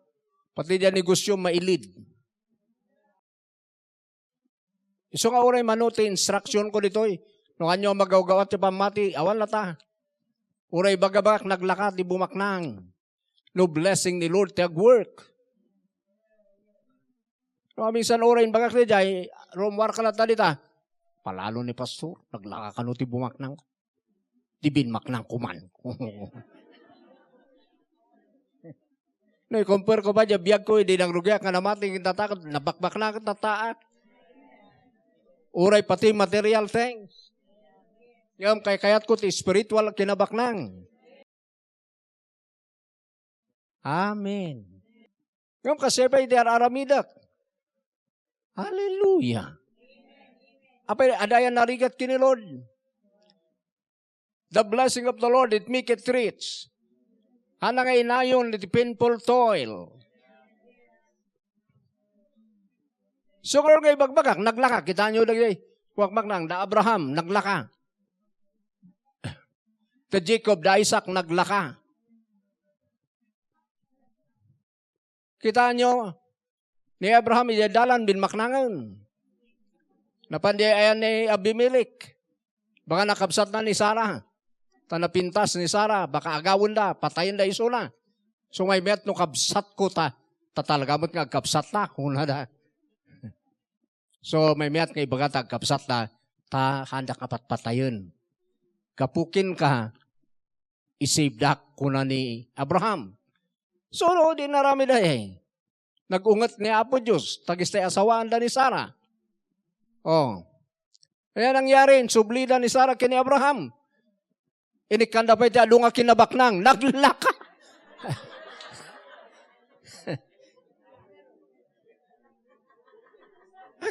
Pati diay negosyo, mailid. Isu nga uray mano ti instructionko ditoy, no kaano a magawgawat ti pammati, awan latta. Uray bagabagak, naglaka ti bumaknang. No blessing ni Lord ti agwork. No, minsan uray imbagak daydiay, rummuarka latta dita. Palalo ni pastor, naglaka kano ti bumaknang. Ti binmaknang kuman. No, i-compare ko pa diay biagko, idi nangrugiak nga namati ken tatta, nabakbaknang ken tatta. Uray pati material things. Ngem kaykayatko ti spiritual a kinabaknang. Amen. Ngem kasdiay pay iti ar-aramidek. Hallelujah. Apay, adda aya narigat ken ni Lord? The blessing of the Lord, it maketh rich. Haanna nga inayon iti painful toil. Sukar nga ibagbagak, naglaka. Kitaenyo dagiti kuakmaknang, da Abraham, naglaka. Da Jacob, da Isaac, naglaka. Kitaenyo, ni Abraham, idiay dalan, binmaknangen. Napan diay ayan ni Abimelec. Baka nakabsatna ni Sara. Ta napintas ni Sara, baka agawenda, patayenda isuna. So, maymayat no kabsatko ta, ta talaga met nga agkabsatna, kunada. So, maymayat nga ibaga ta agkabsatna, ta haanda nga patpatayen. Gapu kenka, isibdak, kuna ni Abraham. So, no, di naramid ay. Nag-unget ni Apo Dios, ta dagiti asawaanda ni Sara. Oh. Ania nangyari? Insublida ni Sara ken ni Abraham. Inikkanda pay ti adu nga kinabaknang. Naglaka.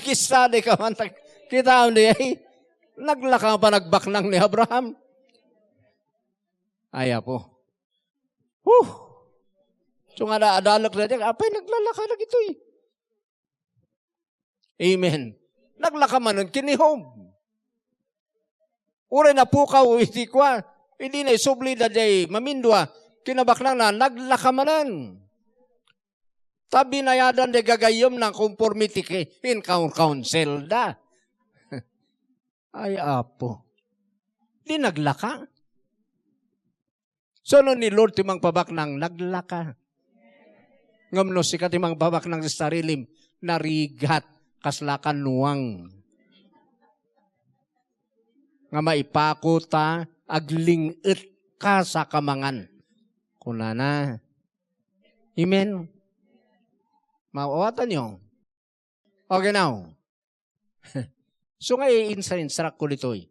Kista di ka man tag-, kita di ay. Naglaka pa nagbaknang ni Abraham. Ay, Apo. Huh! So nga na, adalak na diyan, apay naglalaka na gitoy. Amen. Naglaka manen ken ni Job. Uray napukaw iti kua, idi naisubli da jay mamindua, kinabaknangna, naglaka manen. Ta binayadan da gagayyemna conforme ti ki-, in coun-, council da. Ay, Apo. Di naglaka. So, no ni Lord ti mangpabaknang, naglaka. Ngem no sika ti mangpabaknang ti sarilim, narigat, kasla kanuang. Nga maipako ta, agling-et ka sa kamangan. Kunana. Amen. Maawatan niyo. Okay, now. So nga, iinsa-instrak ko ditoy.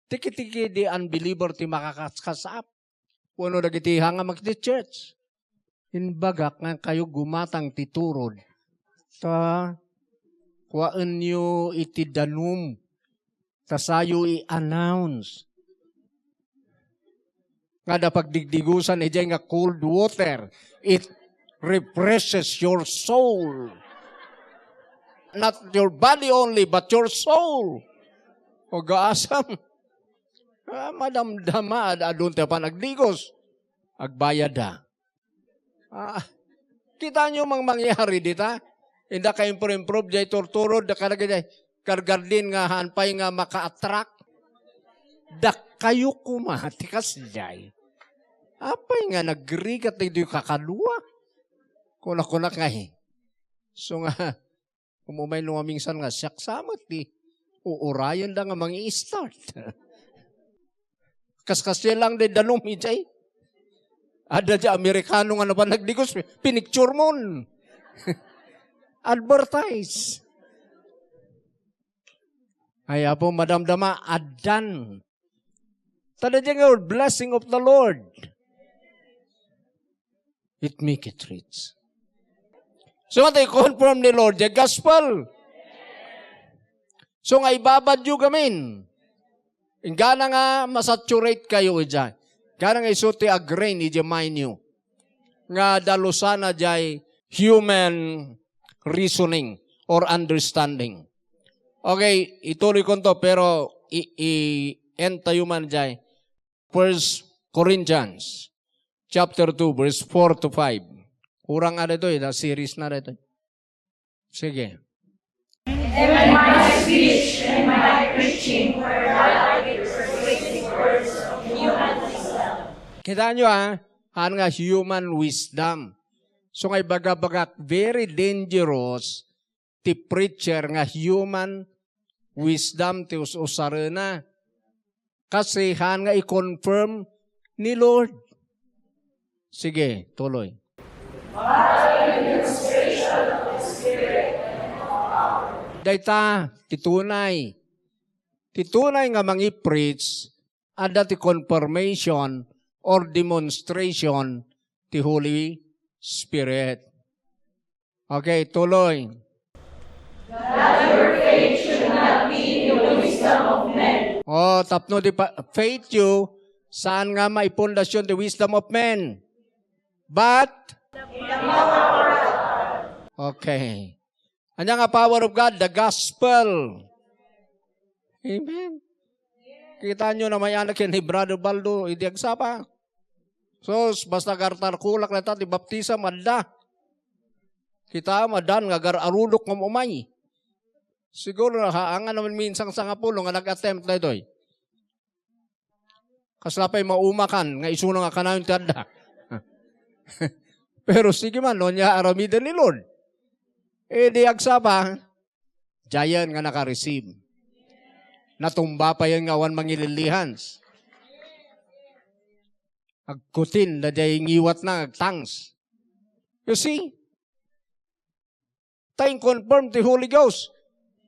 Tiki-tiki di unbeliever ti makakaskasap. Wenno dagiti hanga makiti church. Imbagak nga kayo gumatang ti turod. Ta, kuaenyo iti danum. Ta sayo i-announce. Nga da pagdigdigusan idiay nga cold water, it refreshes your soul. Not your body only, but your soul. Pag-aasam. Ah, madamdama, ad-, adun ti panagdigos. Agbayad da. Ah, kita nyo mang mangyari dita? Inda ka improve-improve, jay turturod, da ka lagi jay gargardin nga haan pay nga maka-attract. Dakkayo kuma, ti kasjay. Apay nga nagrigat dagitoy kakadua? Kuna-kuna nga eh. So nga, umumay no mamingsan nga, siak sa met ti uurayen da nga mangi-start. Kaskasdiay lang di danum, ijay. Adda di Amerikano nga napan nagdigos, pinicture mon. Advertise. Ay, Apo, madamdama, addan. Tada di nga word, blessing of the Lord. It make it rich. So, nga tayo, confirm ni Lord, the gospel. So, nga ibabad yu gamin. Inggana nga masaturate kayo ija. Inggana nga isu ti a grain ija mind yu. Nga dalusana jay human reasoning or understanding. Okay, ituloy ko to, pero i-, i-end tayo man jay. First Corinthians chapter two, verse four to five. Kurang ada ito eh, na series na ito. Sige. Even my speech and my preaching were not like the persuasive words of human wisdom. Kita nyo, ha? Haan nga human wisdom. So nga ibaga-bagak, very dangerous ti preacher nga human wisdom ti us-usarena. Kasi haan nga i-confirm ni Lord. Sige, tuloy. Dayta, ti tunay. Ti tunay nga mangi-preach, adda ti confirmation or demonstration ti Holy Spirit. Okay, tuloy. That your faith should not be in the wisdom of men. Oh, tapno di pa, faith you, saan nga maipundasyon ti wisdom of men? But, okay. Ania nga power of God? The gospel. Amen. Kita nyo na may anak yan ni Brother Baldo, idi agsapa. Sus, basta gartarkulak na ta, ti baptism, adda. Kita, madan, nga gar-arudok nga umay. Siguro, ha, anga naman minsan sangapulo nga nag-attempt na itoy. Kasla pay maumakan nga isuna nga kanayon ti adda. Pero sige man, no, nia aramiden ni Lord. Eh, di agsapa, giant nga naka-receive. Natumba pa yan nga awan mangilillihans. Agkutin, na diay ngiwat na, agtangs. You see? Ta in-confirm ti Holy Ghost.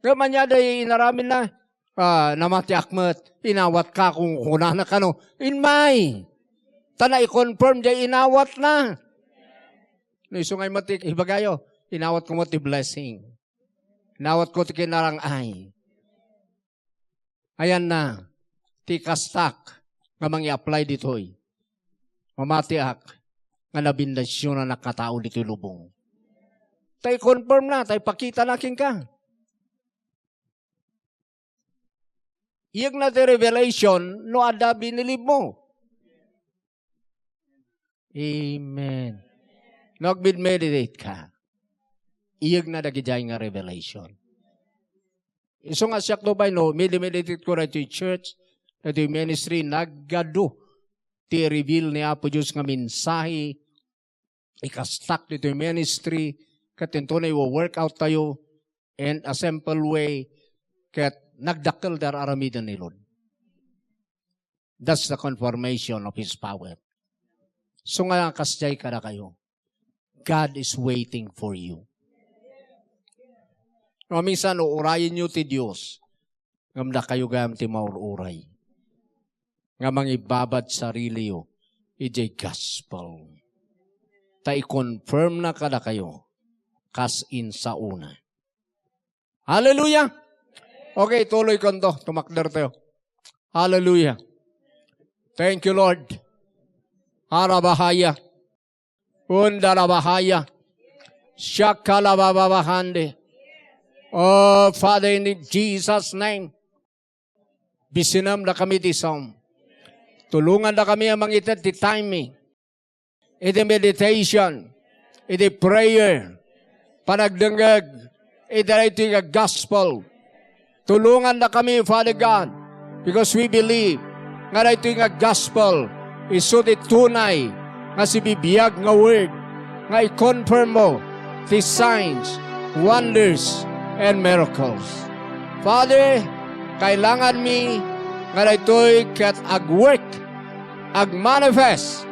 Ngem ania day inaramidna? Ah, namatiak met. Inawatka, kunkunana kano. Immay. Ta nai-confirm jay inawatna. No isu ngay met ti ibagayo, inawatko met ti blessing. Inawatko ti kinarang-ay. Ayanna, ti kastak nga mangi-apply ditoy. Mamatiak nga nabendisionanak a tao ditoy lubong. Ta i-confirm na, ta ipakita na kenka. Iyegna ti revelation no adda binilib mo. Amen. No agmedmeditate ka, iyegna dagidiay nga revelation. Isu nga siak no bay no, medimeditate ko daytoy church, daytoy ministry, nagadu ti reveal ni Apo Dios nga mensahe, ikastak ditoy ministry, ket intono iwo-work out tayo in a simple way, ket nagdakkel ti ar-aramiden ni Lord. That's the confirmation of His power. So nga, kasdiay kadakayo, God is waiting for you. No, minsan, uurayenyo ti Dios, ngem dakayo gayam ti maur-uray nga mangibabad sariliyo idiay gospel. Ta i-confirm na kadakayo kas insaona. Hallelujah! Okay, tuloy konto. Tumakder tayo. Hallelujah. Thank you, Lord. Harabahaya. Undarabahaya. Shakalababahande. Oh, Father, in Jesus' name. Bisinam da kami ti saom. Tulungan da kami a mangited ti timing. Iti meditation, iti prayer, panagdengngeg iti daytoy nga gospel. Tulongandakami, Father God, because we believe nga daytoy nga gospel isu ti tunay nga sibibiag nga word nga i-confirm mo ti signs, wonders, and miracles. Father, kailanganmi nga daytoy ket agwork, agmanifest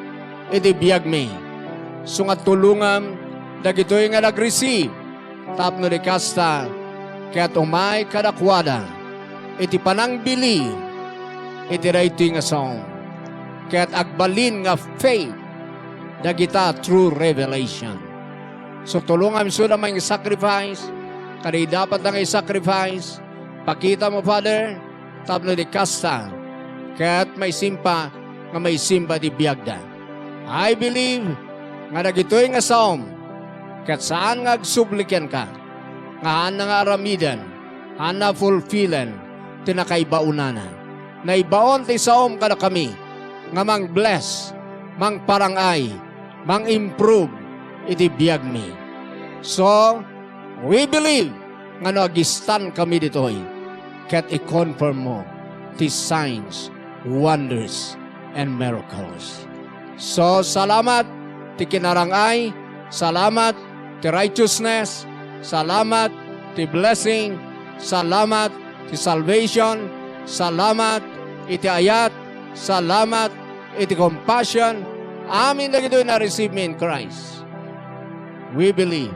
iti biagmi. Isu nga tulongam dagitoy nga nag-receive tapno di kasta, ket umay kadakuada iti panangbili iti daytoy nga saom, ket agbalin nga faith dagita through revelation. So, tulongam isuda nga sacrifice, kadi dapat nga i-sacrifice, pakita mo, Father, tapno di kasta, ket maisimpa nga maisimba ti biagda. I believe nga dagitoy nga saom, ket saan nga agsubli kenka, nga haanna nga aramiden, haanna fulfillen ti nakaibaonana. Naibaon ti saom kadakami nga mang-bless, mangparang-ay, mang-improve iti biagmi. So, we believe nga no agistankami ditoy, ket i-confirm mo ti signs, wonders, and miracles. So, salamat ti kinarang-ay, salamat ti righteousness, salamat ti blessing, salamat ti salvation, salamat iti ayat, salamat iti compassion, amin dagitoy na-receive mi in Christ. We believe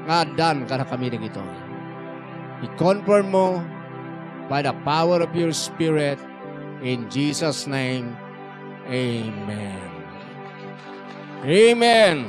nga addan kadakami dagitoy. I-confirm mo by the power of your Spirit in Jesus' name. Amen. Amen.